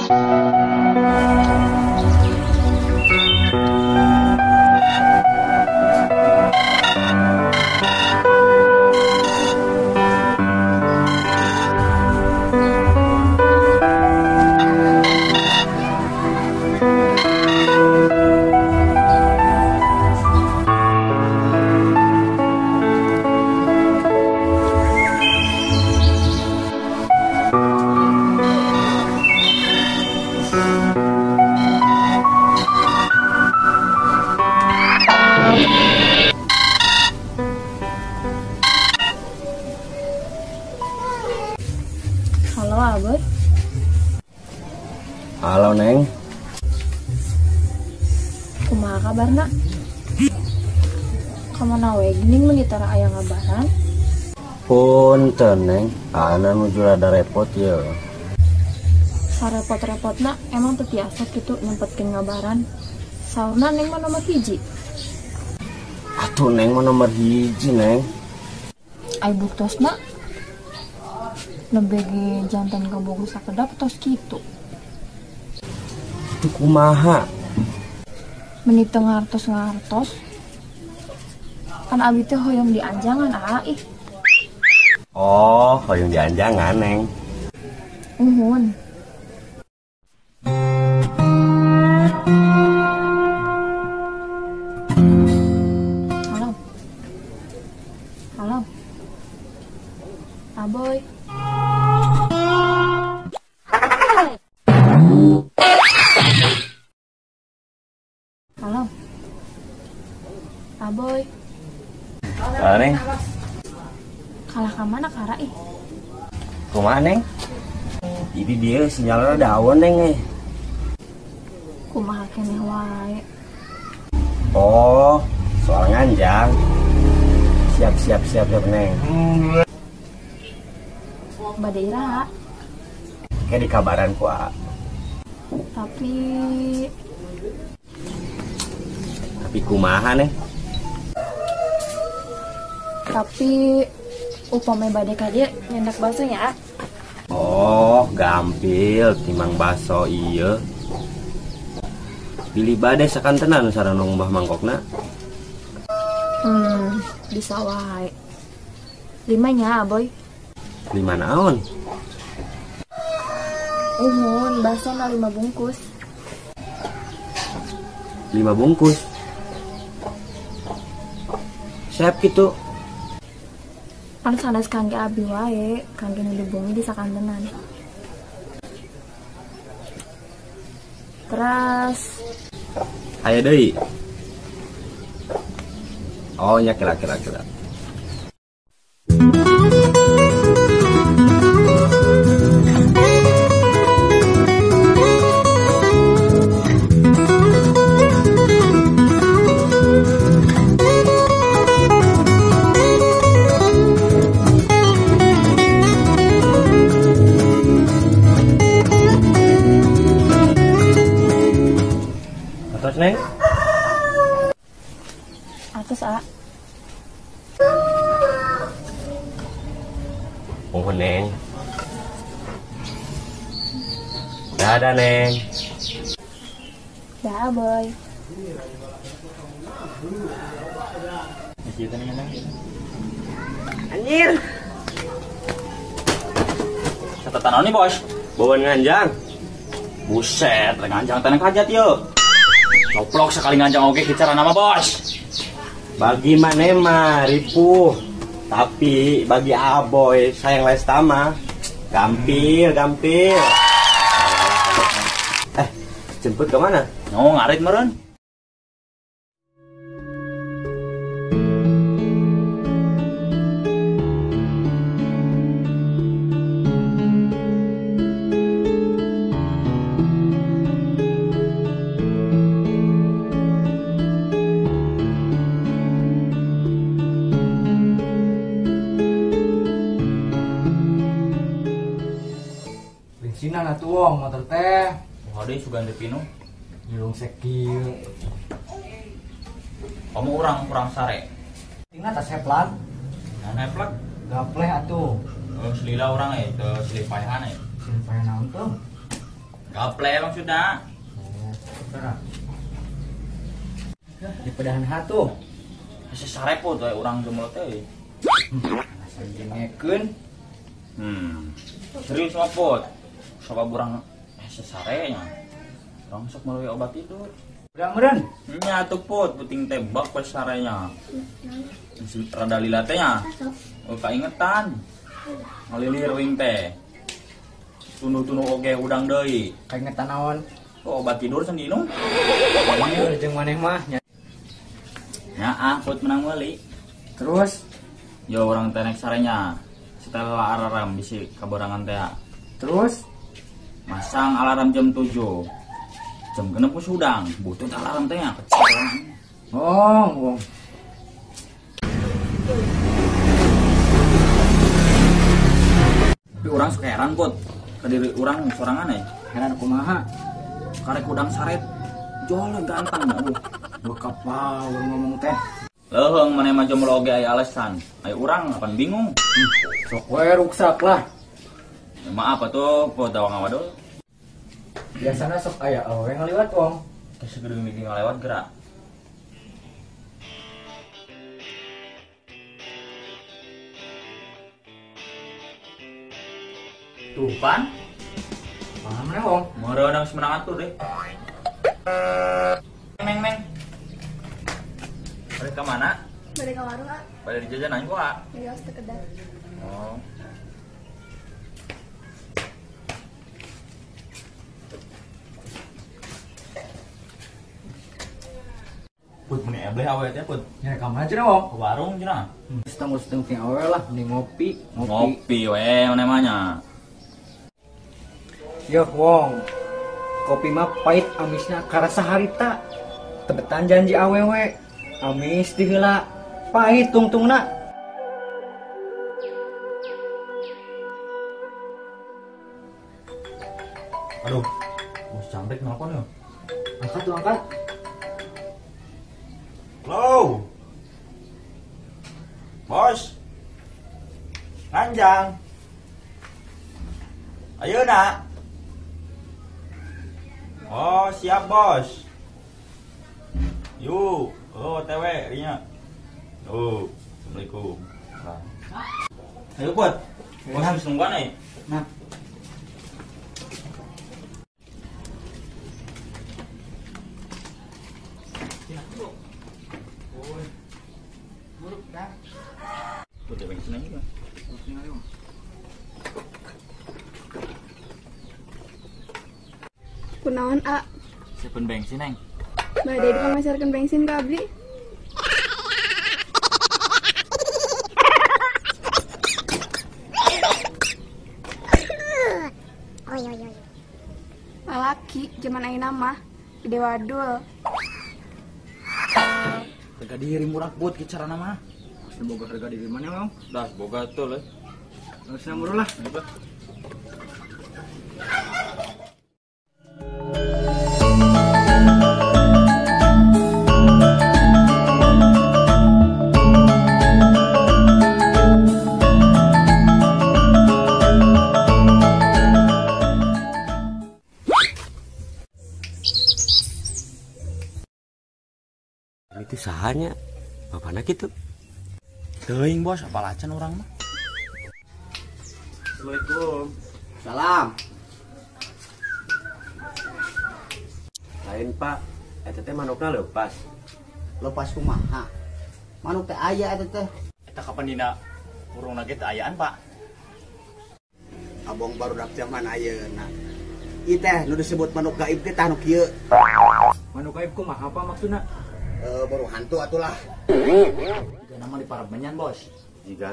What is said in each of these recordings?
Halo, Aboy. Halo, Neng. Kumaha kabarna? Kamana we geuning meuni tara aya ngabaran? Punten, Neng. Ana nuju rada repot ye. Sarepot-repotna emang teu tiasa kitu nyempetkeun ngabaran. Saurna Neng mah nomor hiji. Atuh Neng mah nomor hiji, Neng. Ai buktosna nembe ge jantan kabogoh sakedap tos kitu. Itu kumaha? Meni teu ngartos-ngartos. Kan abi teh hoyong dianjangan, ah ih. Oh, hoyong dianjangan, Neng. Uhun. Halo. Halo. Aboy. Halo. Aboy. Halo, Neng. Kalah ka mana kara ih? Kumaha, Neng? Jadi dia sinyalnya daun, Neng eh. Kumaha keneh wae. Oh, soal nganjang. Siap siap siap siap, Neng. Bade iraha. Kayak dikabaran ku A. Tapi kumaha, Neng? Tapi upami bade ka dieu nyendak bakso nya, A. Oh, gampil timang bakso ieu. Bilih bade sakantenan sareng nu ngumbah mangkokna. Bisa wae. 5 nya, Aboy. 5 naon? Uhun, baksona 5 bungkus. 5 bungkus. Siap gitu. Pan sanes kangge abi wae, kangge nu dibungi di sakantenan. Terus aya deui. Oh, nya kira-kira kira. Atos, Neng? Atos, A. Mohon, Neng. Dadah, Neng. Dah, Boy. Anjir. Catatan naon nih, Bos? Bawa nganjang. Buset, rek nganjang tanah kajat yuk. Coplok sekali nganjang oke bicara nama, Bos. Bagi maneh mah ripuh, tapi bagi Aboy sayang Lestama gampil gampil. Jemput ke mana? No, ngarit meureun. Bensinan atuh wong motor teh. Hade sugan teh pinu. Nyulung sekil. Kamu urang kurang sare. Tingna tas heplan. Nah, heplak gapleh atuh. Oh, selila urang teu selipayahan eh. Selipayahan naon tuh? Gaple maksudna. Di pedahan hatu. Hese sarepot we urang jomblo teh. Asa jengekeun. Serius mah Put. Sabab urang hese sare nya. Urang sok meuli obat tidur. Urang meureun. Nya atuh Put, puting tembak we sarenya. Rada lila teh nya. Oh kaingetan. Ngalilir wing teh. Tunduh-tunduh oge udang deui. Kaingetan naon? Oh, obat tidur can diinum. Ieu jeung maneh mah nya. Ya ah, Put menang meuli. Terus yo urang teh nek sarenya. Setel alarm bisi kaborangan teh. Terus masang alarm jam 7. Jam 6 geus hudang, butut alarm teh nya kecil. Oh, wong. Tapi urang sok heran Put. Ke diri urang sorangan euy. Heran kumaha? Karek udang saret. Jol ganteng aduh. Bokap power ngomong teh. Leuheung maneh mah jomblo oge aya alasan. Aya urang apan bingung. Sok we ruksak lah. Ya, maaf atuh Put dawa ngawadul. Biasana sok aya awewe ngaliwat wong. Geus segede migi ngalewat gerak. Tuh pan. Mana wong? Meureun geus menang atuh deh. Neng neng. Balik ke mana? Balik ke warung, ah. Balik di jajanan kok, ah. Iya, sekedar. Oh. Put meni ebleh awe teh, Put. Nya ka mana cenah, Wong? Ke warung cenah. Setengah setengah awe lah, mending ngopi, ngopi. Ngopi we maneh mah nya. Yo, Wong. Kopi mah pahit amisna karasa harita. Tebetan janji awewe. Amis di heula pahit tungtungna. Aduh, bos cantik nelpon yo. Angkat tuh, angkat. Halo. Bos. Nganjang. Ayo nak. Oh, siap bos. Yuk. Oh, TW rinya. Oh, Assalamualaikum. Nah. Ayo Put. Bos habis nungguan euy. Nah. Buruk dah. Put bensin aja. Kunaon a? Sepen bensin neng. Bade dipamasarkeun bensin ka abdi. Lalaki zaman ayeuna mah gede wadul. Harga diri murah Put kieu carana mah. Geus boga harga diri mana, Wong? Dah boga tuh leuh. Geus murah lah. Itu sahanya bapakna gitu. Teuing bos, apalacan urang mah. Assalamualaikum. Salam. Lain Pak, eta teh manukna leupas. Lepas kumaha? Manuk teh aya eta teh. Eta kapan dina urungna ge teu ayaan, Pak? Abong barudak zaman ayeuna. Ieu teh nu disebut manuk gaib teh tah nu kieu. Manuk gaib kumaha apa maksudna? Baru hantu atulah. Jiga nama di parabenyan, Bos. Jiga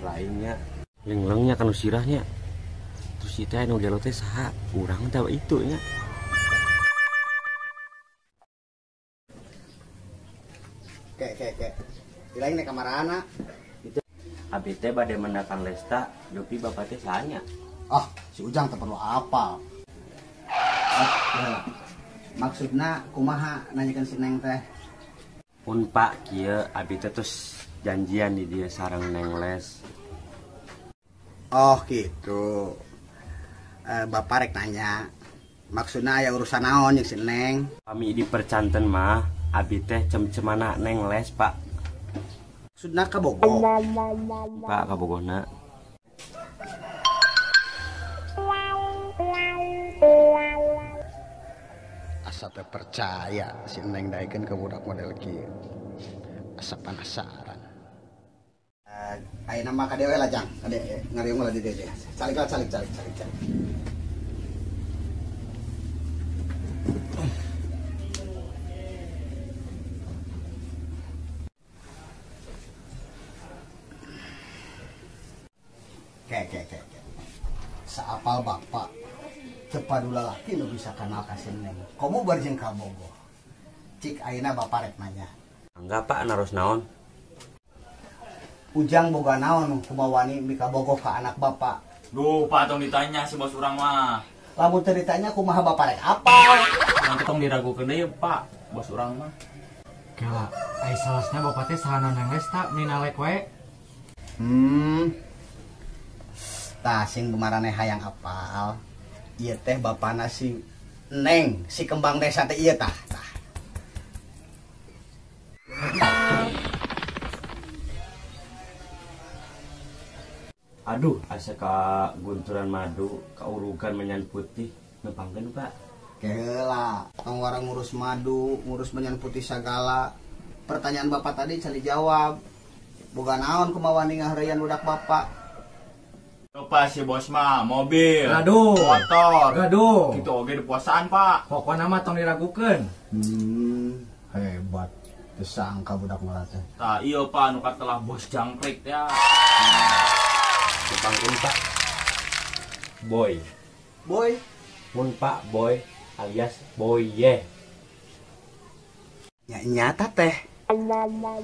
lainnya lenglengnya kanu sirahnya. Terus itu anu gelo teh saha? Urang teh itu nya. Ke ke ke. Dilain nek kamarana. Itu abi teh bade mendatang Lesta, jopi bapak teh sahanya. Ah, si Ujang teh perlu apa? Ah, maksudna kumaha nanyakan si Neng teh? Pun Pak kieu abi teh terus janjian di dia sareng Neng Les. Oh gitu. Bapak rek nanya. Maksudna aya urusan naon jeung si Neng? Kami di percanten mah abi teh cem-cemana Neng les, Pak. Maksudna ka Bogo. Pak ka Bogona. Asa teh percaya si Neng daekeun ka budak model kieu. Asa penasaran. Ayeuna mah ka dewe lah, Jang. Kade ngariung lah di dieu. Calik lah, calik calik calik calik. Oke. Saapal bapak, tepadula laki nu bisa kenal ka si Neng. Komo bari jeung ka Bogo. Cik ayeuna bapak rek nanya. Enggak, Pak, naros naon? Ujang boga naon kumaha wani mika bogoh ka anak bapak. Duh, Pak, tong ditanya si bos urang mah. Lamun teu ditanya kumaha bapak rek apal? Nanti tong diragukeun deui, Pak, bos urang mah. Kela, ai salasna bapak teh sahana Neng les tak meni nalek wae. Tah sing bumarane hayang apal. Ieu teh bapana si Neng, si kembang desa teh ieu tah. Tah. Aduh, asa ka gunturan madu, kaurugan menyan putih, nepangkeun, Pak. Keheula, tong warang ngurus madu, ngurus menyan putih sagala. Pertanyaan bapak tadi can dijawab. Boga naon kumaha wani ngaheureyan budak bapak? Lupa si bos mah, mobil, gaduh, motor, gaduh. Gitu oge di puasaan, Pak. Pokokna mah tong diragukeun. Hebat. Teu sangka budak mah teh. Tah iya, Pak, nu katelah bos jangkrik teh. Nepangkeun, Pak. Boy. Boy. Mun Pak Boy alias Boye. Ya nyata teh.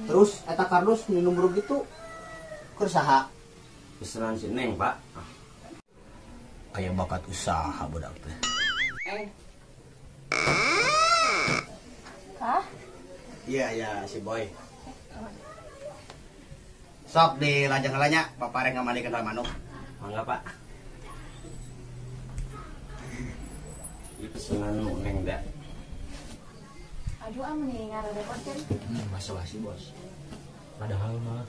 Terus eta kardus minum gitu keur saha? Pesanan si Neng, Pak. Kayak bakat usaha budak teh. Hah? Iya, iya, si Boy. Sok di lajang heula nya, bapak rek ngamandikeun heula manuk. Mangga, Pak. Ieu pesanan Neng da. Aduh, ah mending ngarepotin. Masalah si bos. Padahal mah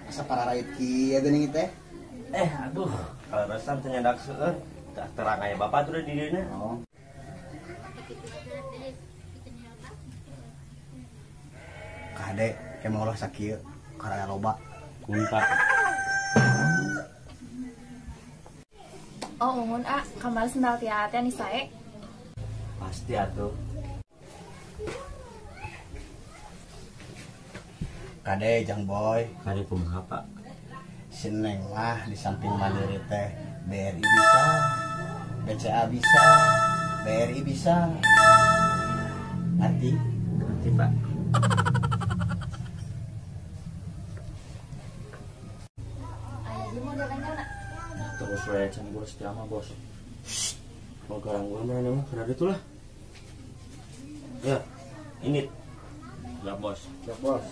asa pararait kieu geuning teh. Aduh, kalau resam teh nyadak seueur, tah terang aya bapak tuh di dieu. Oh. Kade ke mau ulah sakieu karaya loba. Mun, Pak. Oh, ungun ah, kamari sendal ti ate nih sae. Pasti atuh. Kade Jang Boy, kade kumaha, Pak? Si Neng mah di samping mandiri teh BRI bisa, BCA bisa, BRI bisa. Ngerti? Ngerti, Pak. Aya di model anyar. Terus we can bos jama bos. Mau garang gua mana mah kada itu lah. Ya, ini. Siap, bos. Siap, bos.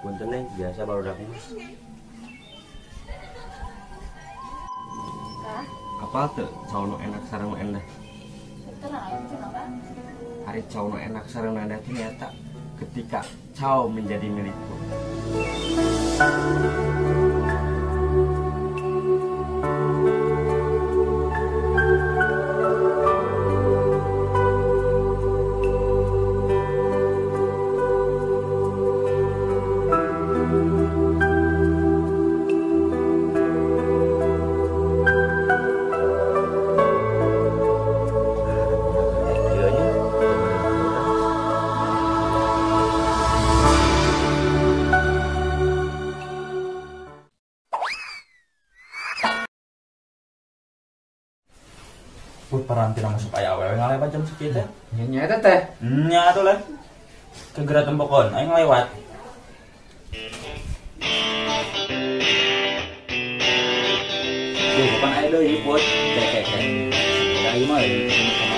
Punten Neng, biasa baru dak mas. Hah? Apal teu cau nu enak sareng nu endah? Hari cau nu enak sareng nu endah teh nyata ketika cau menjadi milikku. Put perantina masuk aya awewe ngalewat jam sekieu teh. Nya eta teh. Nya atuh lah. Kegera tembokon aing lewat. deui, Put. Ke ke ke. Da ieu mah sama.